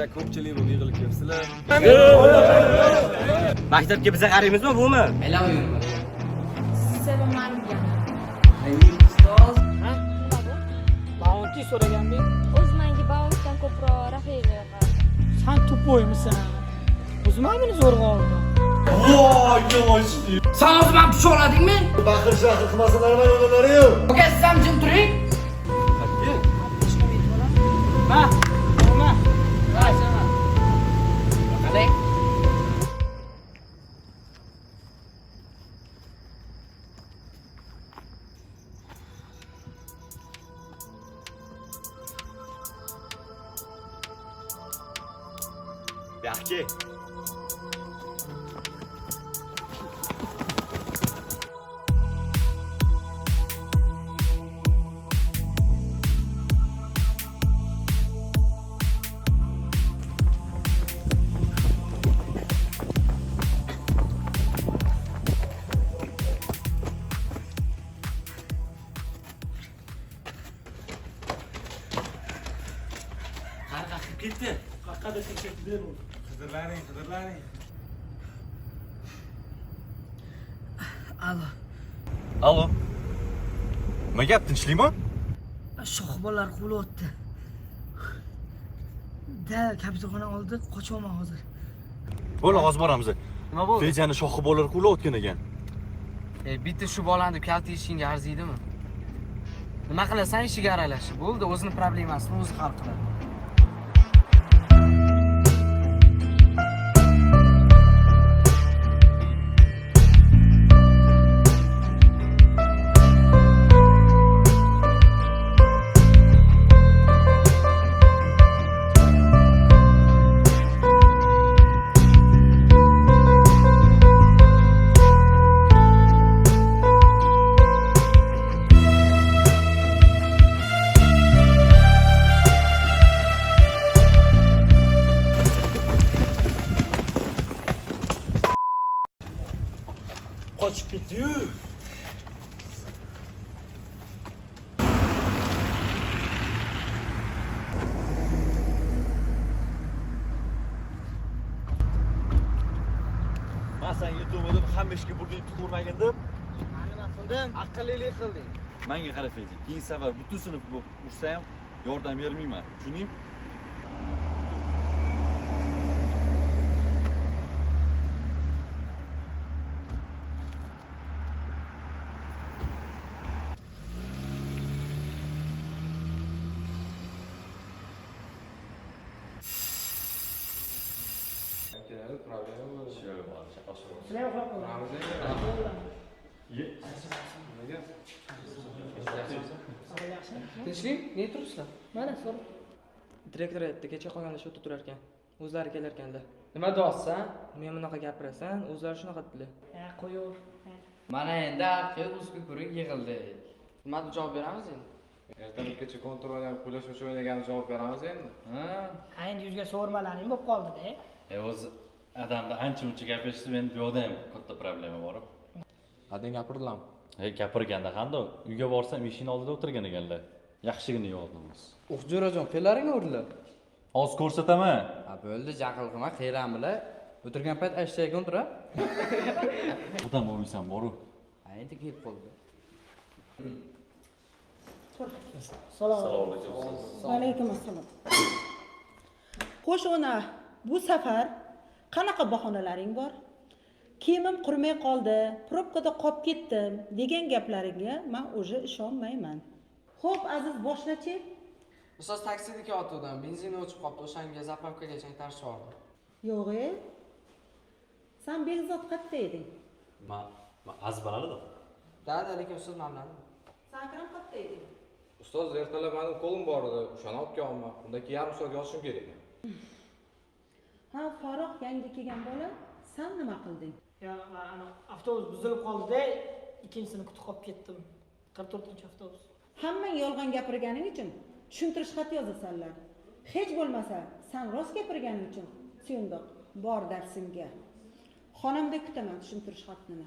Sizlar ko'pchilik bo'lib yig'ilib kelibsizlar. Maktabga biza qaraymizmi, bumi? Sevaman degani. Bounty so'raganming? O'zi menga Bountydan ko'proq Rafael yoqadi. San tupoymisan? O'zim ham buni zo'rg'a oldim. Sen o'zi meni pichoqladingmi? Baqir chaqir qilmasinlar mana o'zlari yo'q. Aka, siz ham jim turing. Ma, nima? Qalay? Yaxshi. Qarg'a qilib ketdi. Qaqqada ketdi bu. Qidirlaring, qidirlaring. Alo. Alo. Nima gap, tinchlikmi? Shoh bolalar quvlayapti. Da, kapitalxona oldi, qochyapman hozir. Bo'ldi, hozir boramiz. Nima bo'ldi? Fejani shoxi bolalar quvlayotgan ekan. E, bitta shu bolani deb kalta yeyishingga arziydimi? Nima qilasan ishiga aralashib? Bo'ldi, o'zini problemasini o'zi hal qiladi. Qochib ketdi-yu. Men senga aytgandim, hamma ishga burningni tiqurmagin deb. Nima qildim? Aqllilik qilding. Menga qara Feja, keyin safar butun sinf bo'lib ursa ham yordam bermayman. Tushundingmi? Sizlar ham uxlab qoldinglar. Tinchlik? Ne turibsizlar? Mana so'ra. Direktor aytdi, kecha qolganlar shu yerda turar ekan. O'zlari kelarkanlar. Nima deyapsan? Men bunaqa gapirasan, o'zlari shunaqa dedilar. Ha, qo'yaver. Mana endi arqa o'zga ko'rik yig'ildik. Nima deb javob beramiz endi? Ertalab kecha kontur o'ynab qo'llash uchun o'ynagani javob beramiz endi. Ha? Ha, endi yuzga so'rmalaring bo'lib qoldi-da. E o'zi adamda ancha muncha gap eshitib, endi bu yoqda ham katta problema bor. Adang gapirdilarmi? E gapirganda qanday? Uyga borsam eshikni oldida o'tirgan ekanlar. Yaxshigina yo'qdimiz. O'q jo'rajon, qayerlaringga urdilar? Hozir ko'rsataman. Ha, bo'ldi, jahl qilma, qayran bilan. O'tirgan payt ashshak o'tir. Odam bo'lmaysan boru. Ha, endi kelib qoldi. Salom. Alaykum assalom. Xo'sh, ona, bu safar qanaqa bahonalaring bor? Kiyimim qurimay qoldi, probkada qolib ketdim degan gaplaringga men уже ishonmayman. Xo'p, Aziz, boshlachi. Ustoz taksida kelyotgandim, benzin o'chib qolibdi, o'shanga zapravkagacha tartishib yubordim. Yo'q, e? San Bekzod qayerda eding? Ma aziz bilan edim. Da, lekin ustoz men bilan. San Akram qayerda eding? Ustoz ertalab mani ukolim bor edi, o'shani olib kelyapman. Undan keyin yarim soat yotishim kerak. Ha, Farruh yangi kelgan bola, san nima qilding? Ya, ana avtobus buzilib qoldi-da, ikkinchisini kutib qolib ketdim. 44-avtobus. Hammang yolg'on gapirganing uchun tushuntirish xati yozasanlar. Hech bo'lmasa, san rost gapirganing uchun suyundiq. Bor darsimga. Xonamda kutaman tushuntirish xatini.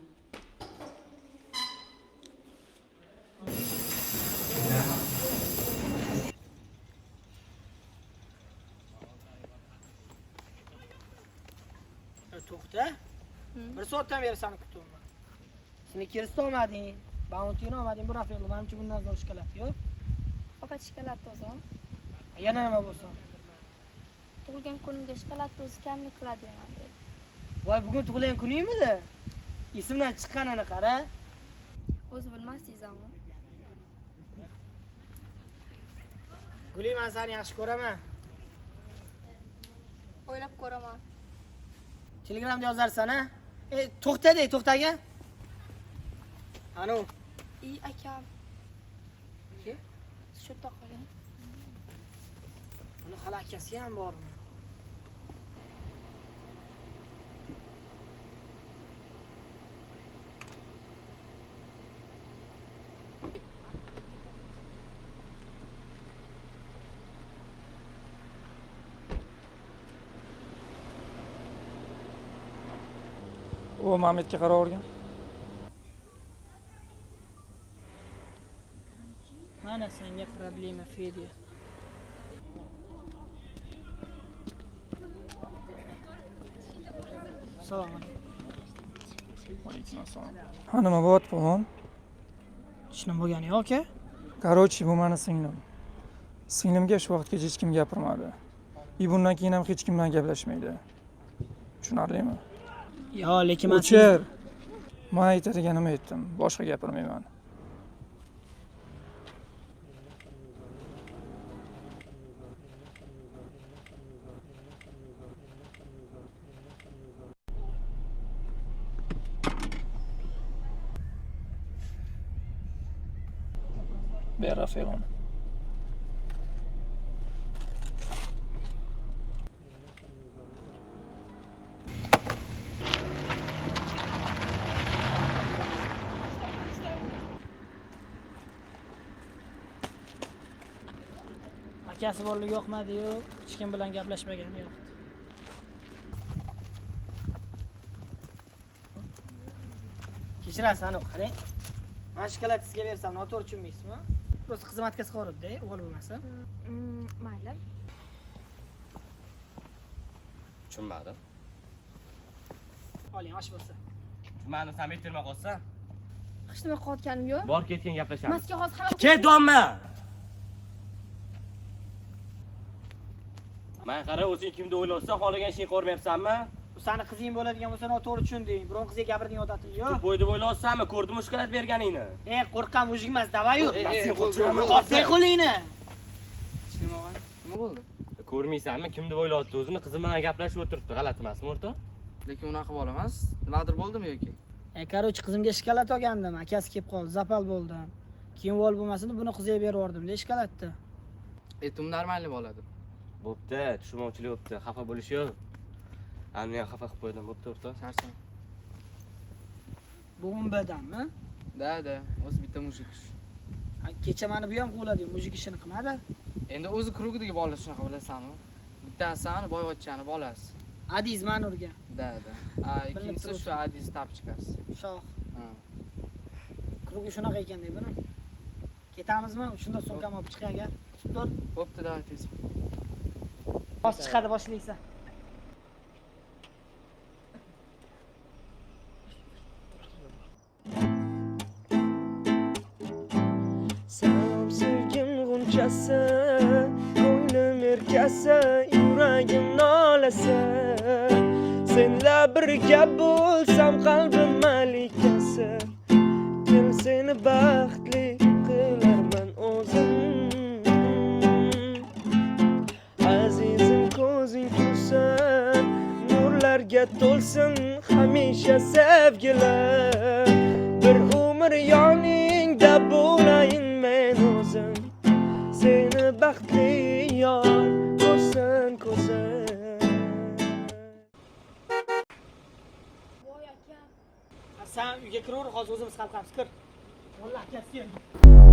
To'xta. Bir soatdan beri seni kutyapman. Snickersni olmading, Bounty'ni olmading, bu Rafaello. Menimcha bundan zo'r shokolad yo'q. Faqat shokolad o'zim. Yana nima bo'lsin? Tug'ilgan kunimga shokolad o'zi kamlik qiladi endi. Voy, bugun tug'ilgan kuningmidi? Esimdan chiqqanini qara. O'zi bilmasdingiz ammo. Guli, men seni yaxshi ko'raman. O'ylab ko'raman. Telegramda yozarsan, a? To'xta de, to'xtaga. Anu. I akam. Kim? Shu yerda qoling. Uni hali akasi ham bormi? U Mametga qaravergan. Mana senga problema, Fedya. Assalomu alaykum. Alaykum assalom. Ha, nima bo'lyapti, polvon? Hech nima bo'lgani yo'q, aka. Короче, bu mani singlim. Singlimga shu vaqtgacha hech kim gapirmadi. И bundan keyin ham hech kim bilan gaplashmaydi. Tushunarlimi? Yo, lekin men O'chir. Men aytadiganimni aytdim, boshqa gapirmayman. Ber Rafaeloni. Akasi borligi yoqmadi-yu, hech kim bilan gaplashmagani yo'q. Kechirasiz, anu, qarang. Men shokolad sizga bersam noto'g'ri tushunmaysizmi? Просто xizmatga chiqaribdi, o'g'il bo'lmasa. Mayli. Tushunmadim. Oling, osh bo'lsa. Tushunmadim, sen ayttirma qolsa. Hech nima qilayotganim yo'q. Bor ketgan gaplashamiz. Men sizga hozir xabar Ket donma. Men qara, o'zing kimni o'ylayapsan, xohlagan ishingni ko'rmayapsanmi? Bu sani qizing bo'ladigan bo'lsa noto'g'ri tushunding. Biron qizga gapiradigan odating yo'q. Bo'y deb o'ylayapsanmi? Ko'rdimmi shokolad berganingni? Qo'rqqan mujik emas, davay yur. Qo'y qo'lingni. Nima bo'ldi? Ko'rmaysanmi, kim deb o'ylayapti o'zini? Qizim bilan gaplashib o'tiribdi, g'alati emasmi o'rtoq? Lekin unaqa bola emas. Nimadir bo'ldimi yoki? Короче, qizimga shokolad olgandim, akasi kelib qoldi, zapal bo'ldim. Keyin vol bo'lmasin deb buni qizga berib yubordim-da shokoladni. Tum normalniy bola deb. Bo'pti, tushunmovchilik bo'pti, xafa bo'lish yo'q. Anni ham xafa qilib qo'ydim, bo'pti o'rtoq. Charcham. Bu 11danmi? Da, da, o'zi bitta mujik. Kecha meni bu ham quvladi, mujik ishini qilmadi. Endi o'zi krugidagi bolalar shunaqa bilasanmi? Bittasi ani boyvachchani bolasi. Adiz mani urgan. Da, da. Ikkinchisi shu Adiz tapchkasi. Shoh. Ha. Krugi shunaqa ekan deb buni. Ketamizmi? Shunda sumkam olib chiqay agar. Kutib tur. Bo'pti, davay tez. Hozir chiqadi boshlaysan. Salom sevgim g'unchasi, ko'nglim erkasi, yuragim nolasi. Senla birga bo'lsam qalbim malikasi. Kim seni baxtli qilarman o'zim. Azizim ko'zing kulsin, nurlarga to'lsin hamisha sevgilim. Bir umr yoningda bo'layin men o'zim. Seni baxtli yor ko'rsin ko'zim. Voy akam. Sen uyga kiraver, hozir o'zimiz hal qilamiz. Kir. Vallahi akasi.